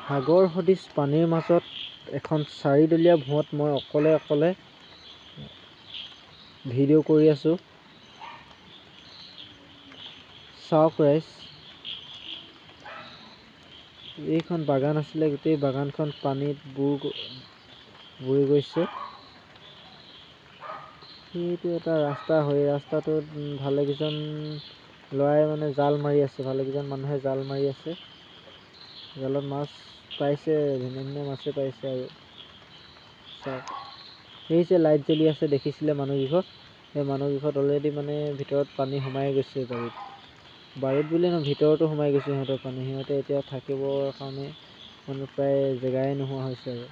সাগৰ সদৃশ পানীৰ মাজত এখন চাৰিডলীয়া ভূঁত মই অকলে অকলে ভিডিঅ' কৰি আছোঁ। চাওক ৰাইজ, এইখন বাগান আছিলে, গোটেই বাগানখন পানীত বুৰি গৈছে। সেইটো এটা ৰাস্তা হয়, ৰাস্তাটোত ভালেকেইজন ল'ৰাই মানে জাল মাৰি আছে, ভালেকেইজন মানুহে জাল মাৰি আছে। জালত মাছ পাইছে, ধুনীয়া ধুনীয়া মাছে পাইছে। আৰু চাওক, সেই যে লাইট জ্বলি আছে দেখিছিলে মানুহকেইঘৰ, সেই মানুহকেইঘৰত অলৰেডি মানে ভিতৰত পানী সোমাই গৈছে। বাৰীত, বাৰীত বুলি নহয়, ভিতৰতো সোমাই গৈছে সিহঁতৰ পানী। সিহঁতে এতিয়া থাকিবৰ কাৰণে মানে প্ৰায় জেগাই নোহোৱা হৈছে। আৰু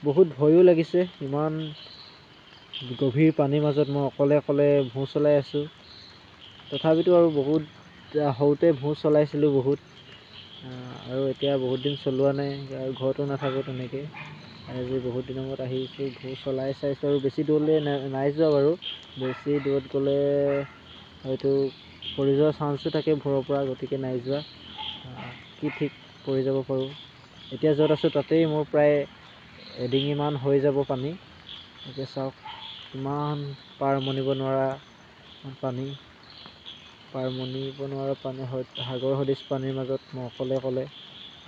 বহুত ভয়ো লাগিছে, ইমান গভীৰ পানীৰ মাজত মই অকলে অকলে ভূঁ চলাই আছোঁ। তথাপিতো আৰু বহুত সৰুতে ভূঁ চলাইছিলোঁ বহুত, আৰু এতিয়া বহুত দিন চলোৱা নাই আৰু ঘৰতো নাথাকোঁ তেনেকৈ। আজি বহুত দিনৰ মূৰত আহিছোঁ, ভূঁ চলাই চাইছোঁ। আৰু বেছি দূৰলৈ নাই যোৱা বাৰু, বেছি দূৰত গ'লে হয়তো পৰি যোৱাৰ চান্সো থাকে ভূঁৰৰ পৰা, গতিকে নাই যোৱা। কি ঠিক পৰি যাব পাৰোঁ। এতিয়া য'ত আছোঁ তাতেই মোৰ প্ৰায় এডিঙিমান হৈ যাব পানী। এতিয়া চাওক, কিমান পাৰ মনিব নোৱাৰা পানী, পাৰ মনিব নোৱাৰা পানী, সাগৰ সদৃশ পানীৰ মাজত মই অকলে অকলে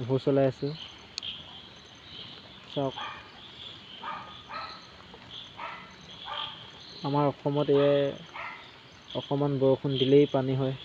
ভূঁ চলাই আছোঁ। চাওক, আমাৰ অসমত এয়াই, অকণমান বৰষুণ দিলেই পানী হয়।